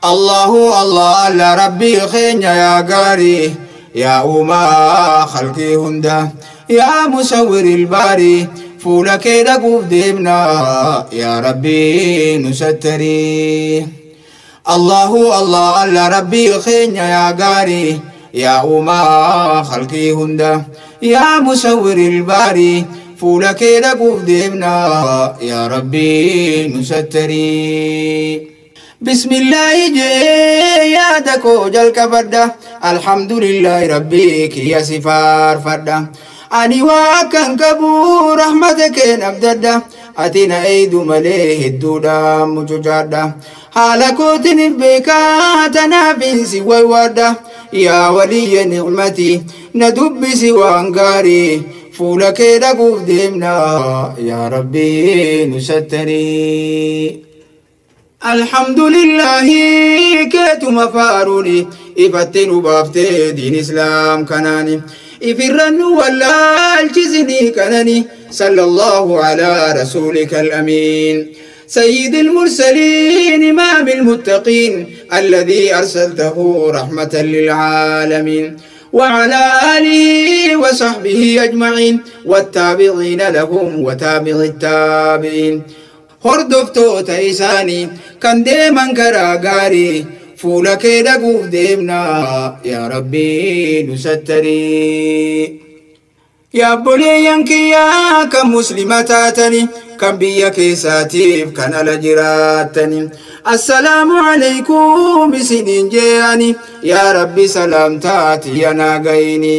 الله الله الله ربي خينيا يا قاري يا أما خلقي هندا يا مصور الباري فولك رقوف ديمنا يا ربي نستري الله الله الله ربي خينيا يا قاري يا أما خلقي هندا يا مصور الباري فولك رقوف ديمنا يا ربي نستري بسم الله جي يا دكو جل كبدا الحمد لله ربك يا سفار فدا أني واكن كبو رحمتك نبددا أتينا أيد مليه الدودا مججادا حالكوتن بك تنافين سوى ودا يا ولي نعمتي ندب سوى أنقاري فولك رقوف ديمنا يا ربي نستري الحمد لله كتم فاروني إفتن بافتي دين إسلام كناني إفرن ولا الجزني كناني صلى الله على رسولك الأمين سيد المرسلين إمام المتقين الذي أرسلته رحمة للعالمين وعلى آله وصحبه أجمعين والتابعين لهم وتابع التابعين hordoftoota isaanii kan deeman karaa gaarii fuula kee dhaquuf deemna yaa rabbii nu sattarii. Yaa obboleeyyan kiyyaa kan muslima taatani kan biyya keessaatiif kan ala jiraattani assalaamu alaykum isiniin je'ani yaa rabbi salaamtaati yanaa gayini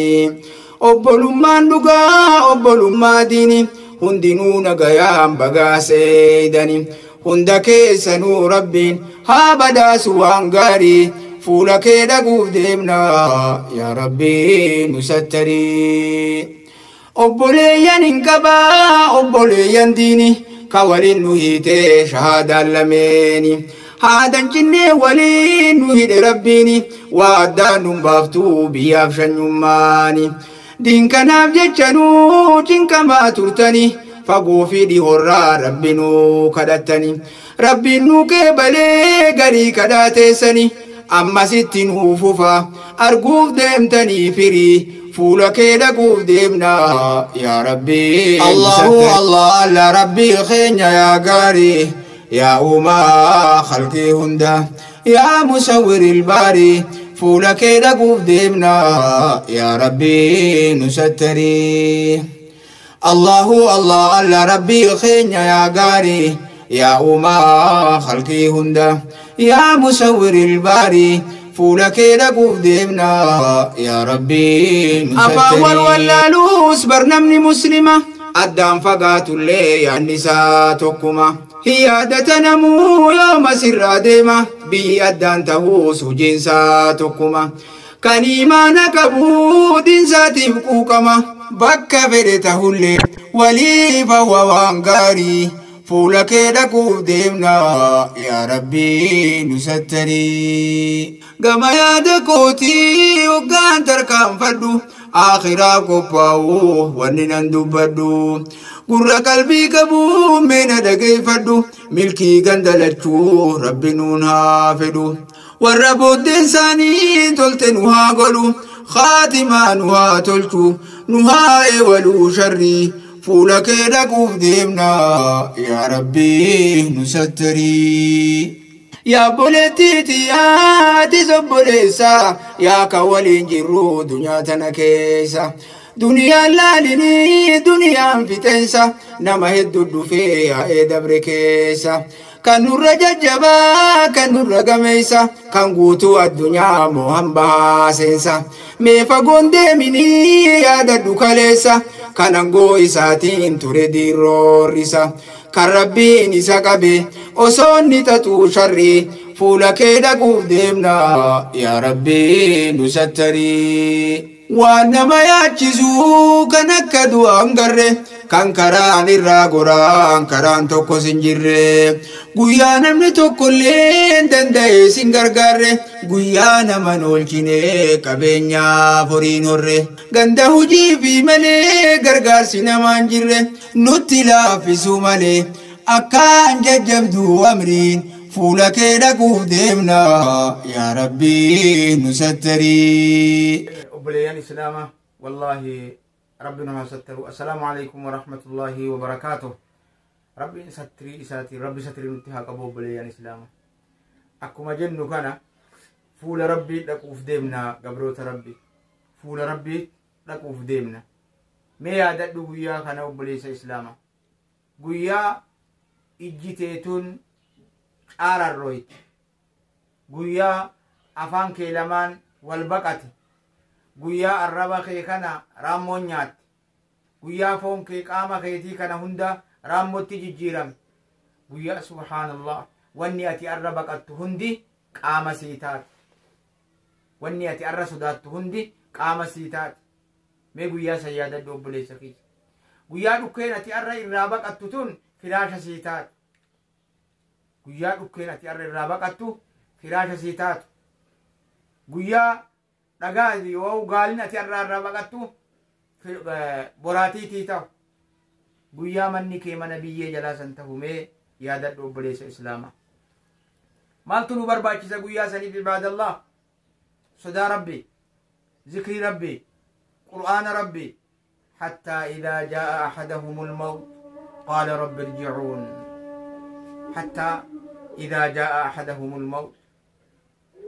obbolummaan dhugaa obbolummaa diini. Hundinuu nagayaan bagaa seeydani hunda keessanuu rabbiin haa badaasu waan gaarii fuula kee dhaquuf deemna yaa rabbii nu sattarii. Obboleeyyan hin qabaa obboleeyyan diini ka waliin nu hiitee shahaadaan lameeni haadan cinnee waliin nu hidhe rabbiini waa addaan nun baaftuu biyyaaf shanyummaani. Diin kanaaf jechanuu cinqamaa turtani fagoo fi dhihorraa rabbi nuu kadhattani rabbiin nuu qeebalee garii kadhaateessani ammasitti nuu fufa arguuf deemtanii firii fuula kee dhaquuf deemna yaa rabbii. Allahu Allah Allah rabbii keenya yaa gaarii yaa uumaa khalqii hunda yaa musawwir ilbaarii. فولك رقوف ديمنا يا ربي نستري الله الله الله ربي خينيا يا قاري يا أما خلقي هندا يا مصور الباري فولك رقوف ديمنا يا ربي نستري أفاول ولا لوس برنمني مسلمة أدام فقات اللي يا النساء تكما هي دتنمو يوم سر ديما بي أدان تهوس جنسا تكما كان إيمانك أبو دنسا تبكوكما بك فرته اللي ولي فهو وانقاري فولك دكوف ديمنا يا ربي نستري قما يا دكوتي وقان تركان فردو آخرا قباو وننن دبدو قرى قلبي قبو من دقي فدو ملكي قندلتشو ربي نون هافدو والربو الدنساني تلتنوها قلو خاتما نوها تلتو نوها اولو شري فولك رقوف ديمنا يا ربي نستري يا بولتي يا تزبوليسا يا كوالين جرو دنيا تنكيسا دنيا لاليني دنيا فتنسا نما هدو الدفيا إدبركيسا كان الرججبا كان الرقميسا كان قوتو الدنيا مهم باسنسا ميفا قندي مني يا ددو كاليسا كان انقو إساتين تردي روريسا kan rabbiin isa qabe osoo inni tatuu sharrii fuula kee dhaquuf deemna yaa rabbii nu sattarii. Waan nama yaachisu kan akka du'aan garre kan karaan irraa goraan karaan tokko sin jirre guyyaa namni tokkollee danda'e sin gargaarre guyyaa nama oolchine qabeenyaaf horiin horre ganda hojii fi malee gargaarsi namaan jirre nutti laaffisu malee akkaan jajjabduu amriin Fuula kee dhaquuf deemna yaa Rabbii nu sattarii. Obboleeyyan Islaamaa, wallaahi Rabbi nu haa sattaru. Assalaamu alaikum warahmatullaahi wabarakaatuh. Rabbiin sattirii isaatiin Rabbi sattirii nutti haa qabu. Obboleeyyan Islaamaa, akkuma jennu kana fuula Rabbii dhaquuf deemna. Gabroota Rabbi, fuula Rabbii dhaquuf deemna. Mee yaadadhu guyyaa kana, obboleessa Islaamaa, guyyaa ijji teetuun caararrooyti, guyyaa afaan kee lamaan wal baqate, guyyaa arraba kee kana raammoon nyaatte, guyyaa foon kee qaama keetii kana hunda raammotti jijjiirame, guyyaa subhaanallah wanni ati arra baqattu hundi qaama sii taate, wanni ati arra sodaattu hundi qaama sii taate. Mee guyyaa san yaadadhu, obboleessa kiyya. Guyyaa dhukkeen ati arra irraa baqattu tun firaasha sii taate, guyyaa dhukkeen ati arra irraa baqattu firaasha sii taatu, guyyaa dhagaa yoo gaalin ati arra irraa baqattu boraatiitii ta'u, guyyaa manni kee mana biyyee jalaa san ta'u mee yaadadhu, obboleessa Islaamaa. Maaltu nu barbaachisa guyyaa saniif? Ibaadallah, sodaa Rabbi, zikrii Rabbi, Qur'aana Rabbi. حتى إذا جاء أحدهم الموت قال رب ارجعون. حتى إذا جاء أحدهم الموت،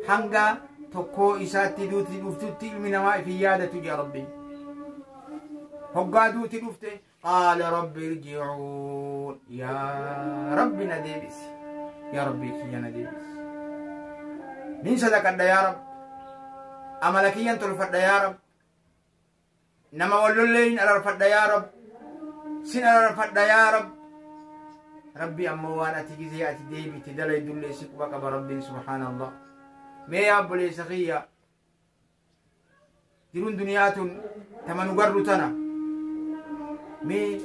hanga tokkoo isaatti duuti dhuftutti ilmi namaa ifin yaadatu jea Rabbiin. Hoggaa duuti dhufte قال رب ارجعون, yaa Rabbi na deebisi, yaa Rabbi kiyya na deebisi, nin sadaqadha, yaa Rabbi amala kiyyan tolfadha, yaa Rabbi nama wallollee hin ararfadha, yaa Rabbi sin ararfadha, yaa Rabbi. Rabbi ammoo waan ati gizee ati deebite dalaydullee si quba qaba Rabbiin, subhaanallah. Mee yaa obboleessa kiyya, jiruun duniyaa tun tama nu garru tana, mee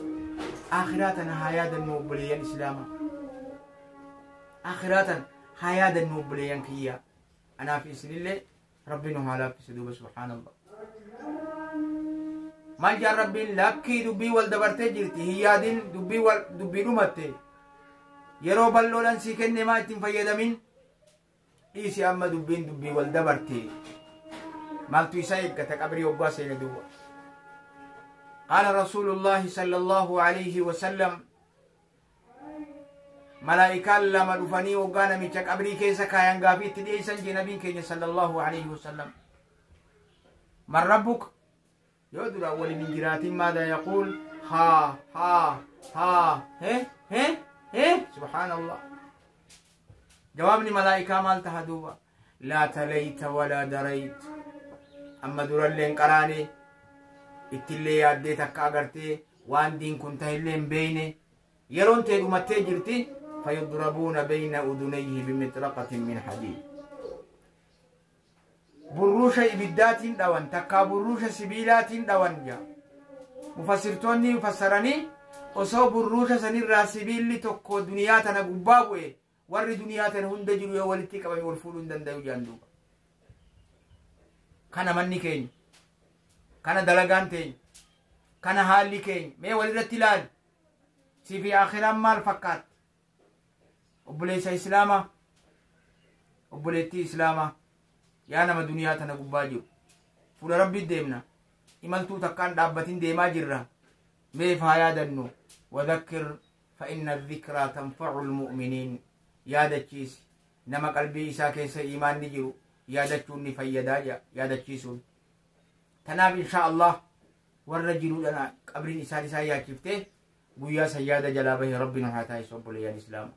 akhiraa tana haa yaadannu. Obboleeyyan Islaamaa, akhiraa tana haa yaadannu. Obboleeyyan kiyya, anaaf isinillee Rabbi nu haa laaffisu. Duuba subhaanallah, maal jaan Rabbiin? Lakkii, dubbii wal dabartee jirti, hin yaadin, dubbii wal dubbii dhumatte. Yeroo bal'oodhaan sii kenne maa ittiin fayyadamin? Dhiisi, amma dubbiin dubbii wal dabarte. Maaltu isa eeggata qabrii hoggaa seene? Duwwa قال رسول الله صلى الله عليه وسلم, malaa'ikaan lama dhufanii hoggaa namicha qabrii keessa kaayan gaafii itti dhiyeessan jee nabiin keenya صلى الله عليه وسلم. من ربك? Yoo dura waliin hin jiraatin ماذا يقول? Haa haa haa he he he. سبحان الله, jawaabni malaa'ikaa maal taha duuba? لا تليت ولا دريت. Amma durallee hin qaraane, ittillee yaaddee takka agartee waan diin kun tahillee hin beeyne, yeroon tee dhumattee jirti. فيضربون بين أذنيه بمطرقة من حديد. Burruusha ibiddaatiin dhawan, takkaa burruusha sibiilaatiin dhawan jaa mufassirtoonni fassaranii. Osoo burruusha sanirraa sibiilli tokko duniyaa tana gubbaa bu'e, warri duniyaa tana hunda jiru yoo walitti qabame wal fuudhuu hin dandayu jaan. Duuba kana manni keenya kana, dalagaan teenya kana, haalli keenya mee walirratti ilaali. Sifi akhiraan maal fakkaatti, obboleessa Islaamaa, obboleettii Islaamaa, yaa nama duniyaa tana gubbaa jiru? Fuula Rabbii deemna, imaltuu takkaan dhaabbatin deemaa jirra. Meef haa yaadannu. وذكر فإن الذكرى تنفع المؤمنين. Yaadachiisi, nama qalbii isaa keessa iimaanni jiru yaadachuun ni fayyadaa jea yaadachiisuun. Tanaaf insha Allah warra jiruudhaan qabriin isaan isaa yaachiftee guyyaa san yaada jalaa bahe Rabbi nu haa taasisu. Obboleeyyan Islaama,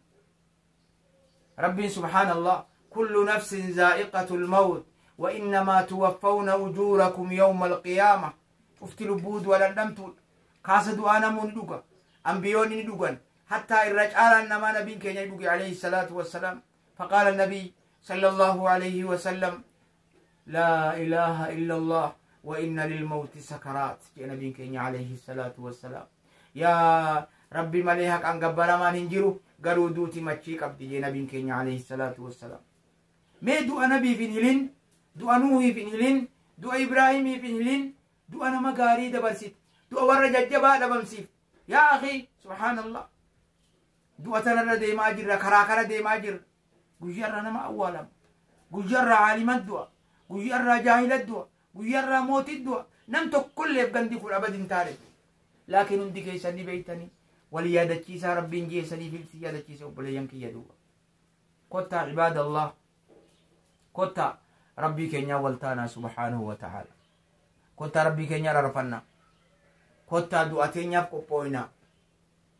Rabbiin subhaanallah, كل نفس ذائقة الموت وإنما توفون أجوركم يوم القيامة. Ufti lubbuudu walandhamtuudha. Kaasa du'aa namuu ni dhuga, ambiyoonni ni dhugan, hattaa irra caalaan namaa nabiin keenya ni dhuge عليه الصلاة والسلام. فقال النبي صلى الله عليه وسلم: لا إله إلا الله، وإن للموت سكرات. Jee nabiin keenya عليه الصلاة والسلام. Yaa Rabbi malee haqaan gabbaramaan hin jiru, garuu duuti machii qabdi jee nabiin keenya عليه الصلاة والسلام. Mee du'a nabiif hin hilin, du'a Nuuhiif hin hilin, du'a Ibraahimiif hin hilin, du'a nama gaarii dabarsite, du'a warra jajjabaa dhabamsiif. Yaa akhi, subhaanallah, du'a tanarra deemaa jirra, karaa kana deemaa jirra. Guyyaarraa nama awwaalama, guyyaarraa caaliman du'a, guyyaarraa jaahila du'a, guyyaarraa mootii du'a. Nam tokkolleef gandi kun abad hin taane. Laakiin hundi keessan ni beeytanii wal yaadachiisaa Rabbiin jeessaniif si yaadachiisa, obboleeyyan kiyya. Duuba kottaa, cibaadallah, kottaa Rabbii keenyaa wal taanaa subhaanahu wa ta'aala. Kottaa Rabbii keenyaa rarfannaa. Kottaa du'a teenyaaf qophooyinaa.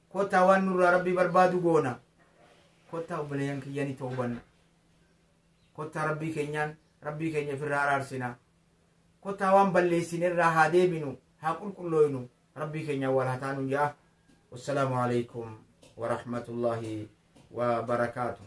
Kottaa waan nurraa Rabbii barbaadu goona. Kottaa, obboleeyyan kiyyani, toobanna. Kottaa Rabbii keenyaan Rabbii keenya ofirraa araarsinaa. Kottaa waan balleessine irraa haa deebinu, haa qulqullooynu, Rabbii keenyaan wal haa taanu ja'a. Wassalaamu alaikum warahmatullaahi wabarakaatu.